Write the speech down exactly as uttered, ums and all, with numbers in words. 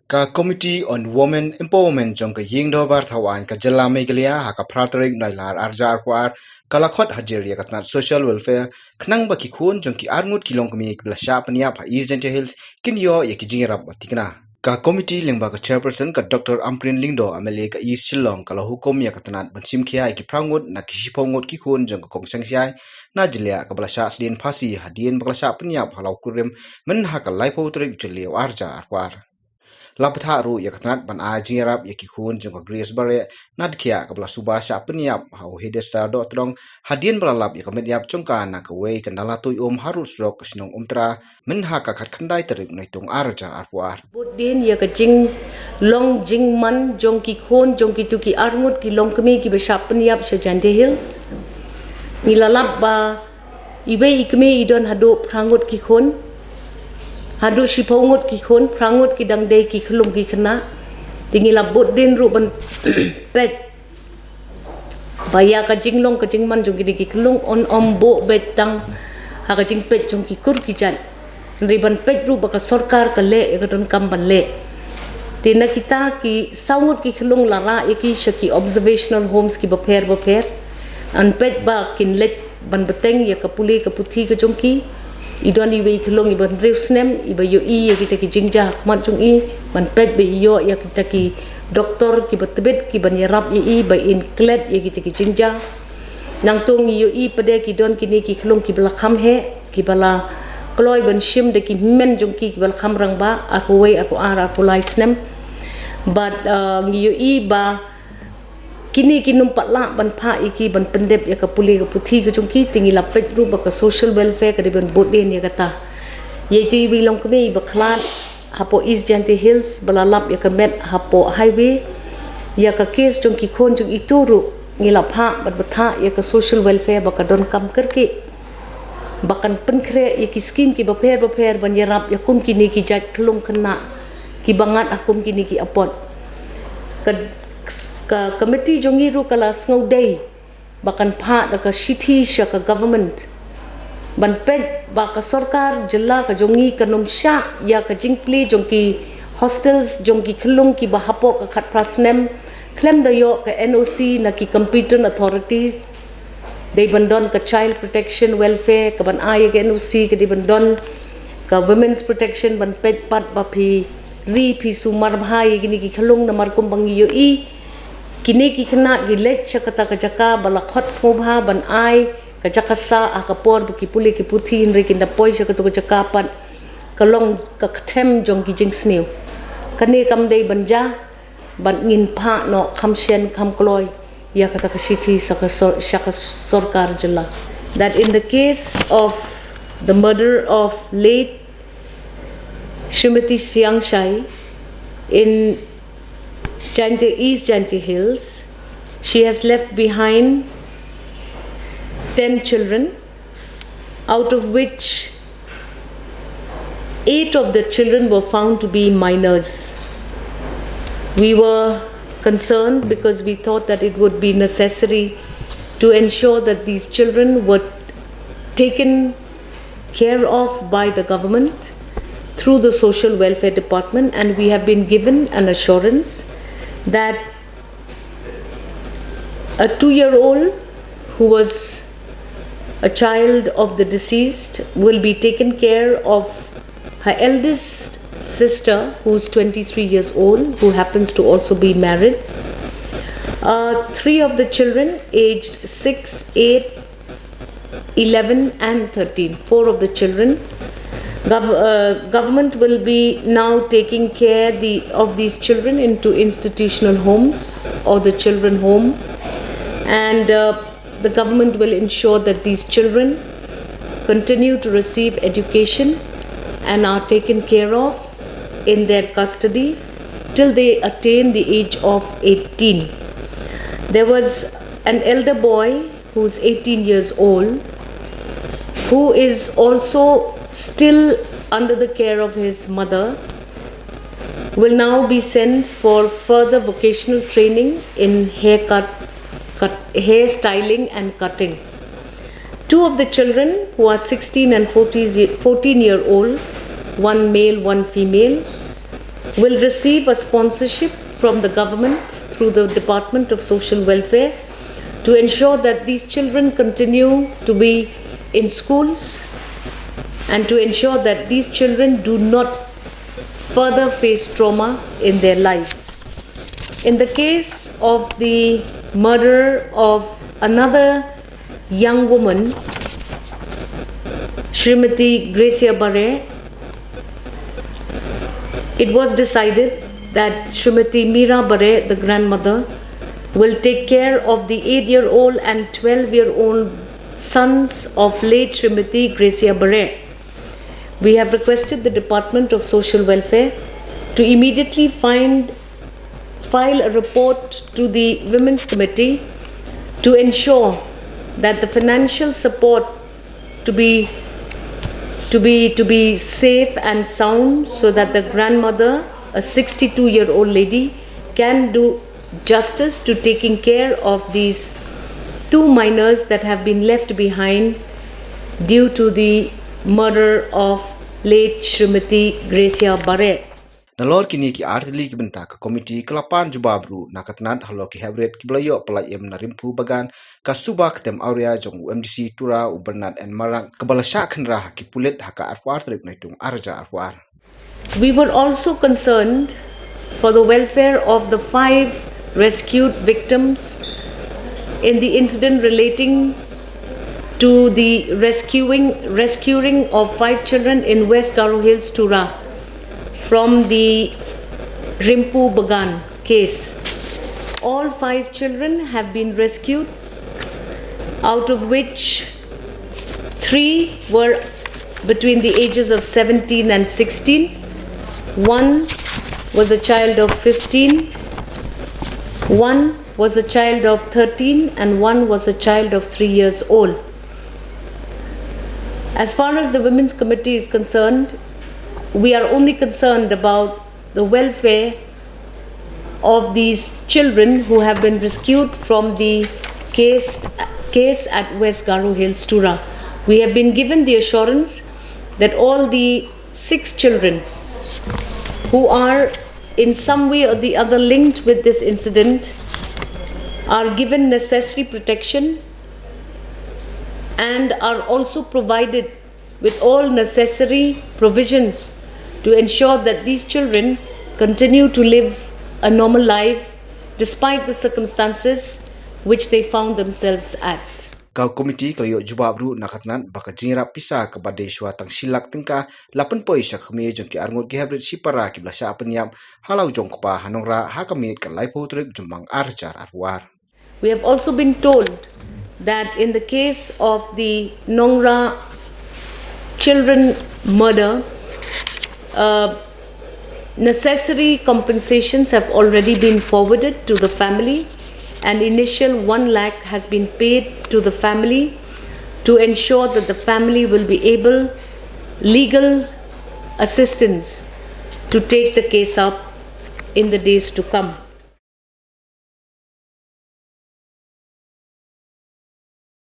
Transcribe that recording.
Ka Committee on Women Empowerment jong ka Ïing Dorbar Thaw Aiñ ka Jylla Meghalaya ha ka phra tarik Nailar arhajar arphew ar ka la khot hajir ïa ka tnat Social Welfare khnang ba ki khun jong ki arngut ki longkmie kiba la shah pynïap ha East Jaintia Hills kin ïoh ïa ki jingïarap ba thikna. Ka committee lyngba ka chairperson ka Doctor Ampareen Lyngdoh, M L A ka East Shillong, ka la hukum ïa ka tnat ban shim khia ïa ki phra ngut na ki shiphew ngut ki khun jong ka Kong Seng Shai na Jylliew kaba la shah sdien phasi hadien ba ka la shah pynïap ha Lawkurim mynha ka laiphew tarik Jylliew arhajar arphew ar. La bthah ruh ïa ka tnat ban ai jingïarap ïa ki khun jong ka Grace Bareh na Dkhiah kaba la suba shah pynïap ha u Hades Sar Dohtdong hadien ba la lap ïa ka met ïap jong ka na kawei ka nala tuid um harud surok ka shnong Umtra mynha ka khatkhyndai tarik Naitung arhajar arphew ar. Bud dien ïa ka jinglong jingman jong ki khun jong kitu ki arngut ki longkmie kiba shah pynïap sha Jaintia Hills. Ngi la lap ba iwei i kmie i don haduh phra ngut ki khun, haduh shiphew ngut ki khun, phra ngut ki dang dei ki khyllung ki khynnah. Te ngi la bud dien ruh ban peit ba ïa ka jinglong ka jingman jong kine ki khyllung yn ym buh beit tang ha ka jingpeit jong ki kur ki jait, hynrei ban peit ruh ba ka sorkar ka leh ïa ka donkam ban leh. Te na kita ki saw ngut ki khyllung la rah ïa ki sha ki observational homes kiba pher ba pher. Yn peit ba kin leit ban bteng ïa ka pule ka puthi ka jong ki. I don iwei i khyllung iba hynriew snem iba ïohi ïa kita ki jingjia ha khmat jong i, ban peit ba i ïoh ïa kita ki doktor kiba tbit kiban ïarap ïa i ba in klet ïa kita ki jingjia. Nangta ngi ïohi pat de ki don kine ki khyllung kiba la kham heh, kiba la kloi ban shim da ki hynmen jong ki kiba la kham rangbah, arphew wei, arphew ar, arphew lai snem. Bad, uh, ngi ïohi ba kine kim pat lah ban phah ïa ki ban pyndep ïa ka pule ka puthi ka jong ki, te ngi la peit ruh ba ka social welfare ka dei ban bud dien ïa kata. Ïa itu iwei i longkmie iba khlad hapoh East Jaintia Hills ba la lap ïa ka met hapoh highway. Ïa ka case jong ki khun jong itu ruh ngi la phah bad bthah ïa ka social welfare ba ka donkam kyrkieh ba kan pynkhreh ïa ki skim kiba pher ba pher ban ïarap ïa kum kine ki jait khyllung khynnah kiba ngat ha kum kine ki apot. Ka, ka committee jong ngi ruh ka la sngewdei ba kan phah da ka shithi sha ka government ban peit ba ka sorkar jylla ka jong ngi kan ym shah ïa ka jingplie jong ki hostels jong ki khyllung kiba hapoh ka khatphra snem khlem da ïoh ka N O C na ki competent authorities. Dei ban don ka child protection welfare kaban ai ïa ka N O C, ka dei ban don ka women's protection ban peit pat ba phi ri phi sumar bha ïa kine ki khyllung, namar kumba ngi ïohi kine ki khynnah ki leit sha kata ka jaka ba la khot sngewbha ban ai ka jaka sah ha ka por ba ki pule ki puthi, hynrei kin da poi sha katu ka jaka pat ka long ka kthem jong ki jingsniew. Kane kam dei ban jia bad ngin phah noh kham shen kham kloi ïa kata ka shithi sha ka sor-, sha ka sorkar jylla. That in the case of the murder of late Srimati Siangshai in Jaintia, East Jaintia Hills, she has left behind ten children, out of which eight of the children were found to be minors. We were concerned because we thought that it would be necessary to ensure that these children were taken care of by the government through the social welfare department, and we have been given an assurance that a two-year-old who was a child of the deceased will be taken care of her eldest sister, who's twenty-three years old, who happens to also be married. Uh, three of the children, aged six, eight, eleven and thirteen, four of the children. Gov-, uh, government will be now taking care the, of these children into institutional homes or the children home, and, uh, the government will ensure that these children continue to receive education and are taken care of in their custody till they attain the age of eighteen. There was an elder boy who's eighteen years old, who is also still under the care of his mother, will now be sent for further vocational training in haircut, cut, hair styling and cutting. Two of the children, who are sixteen and fourteen, fourteen year old, one male, one female, will receive a sponsorship from the government through the Department of Social Welfare to ensure that these children continue to be in schools and to ensure that these children do not further face trauma in their lives. In the case of the murder of another young woman, Srimati Gracia Barre, it was decided that Srimati Mira Barre, the grandmother, will take care of the eight year old and twelve year old sons of late Srimati Gracia Barre. We have requested the Department of Social Welfare to immediately find, file a report to the Women's Committee to ensure that the financial support to be to be to be safe and sound, so that the grandmother, a sixty-two year old lady, can do justice to taking care of these two minors that have been left behind due to the murder of late Srimati Gracia Barre. Nalor kine ki artylli ki bynta ka komiti ka la pan jubab ruh na ka tnat halor ki heprit kiba la ïoh pyllait im na Rimpu Bagan, ka suba ka tem awria jong u MDC Tura u Bernard N Marak, kaba la shah khynra ha ki pulit ha ka arphew ar tarik Naitung arhajar arphew ar. We were also concerned for the welfare of the five rescued victims in the incident relating to the rescuing rescuing of five children in West Garo Hills, Tura, from the Rimpu Bagan case. All five children have been rescued, out of which three were between the ages of seventeen and sixteen. One was a child of fifteen. One was a child of thirteen, and one was a child of three years old. As far as the Women's Committee is concerned, we are only concerned about the welfare of these children who have been rescued from the case, case at West Garo Hills, Tura. We have been given the assurance that all the six children who are in some way or the other linked with this incident are given necessary protection and are also provided with all necessary provisions to ensure that these children continue to live a normal life despite the circumstances which they found themselves at. Ka komiti ka la ïoh jubab ruh na ka tnat ba ka jingïarap pisa kaba dei shuwa tang shi lak tyngka la pynpoi sha ka kmie jong ki arngut ki heprit shipara kiba la shah pynïap ha la u jong u kpa ha Nongrah ha ka miet ka laiphew tarik Jymmang arhajar arphew ar. We have also been told that in the case of the Nongrah children murder, uh, necessary compensations have already been forwarded to the family. An initial one lakh has been paid to the family to ensure that the family will be able legal assistance to take the case up in the days to come.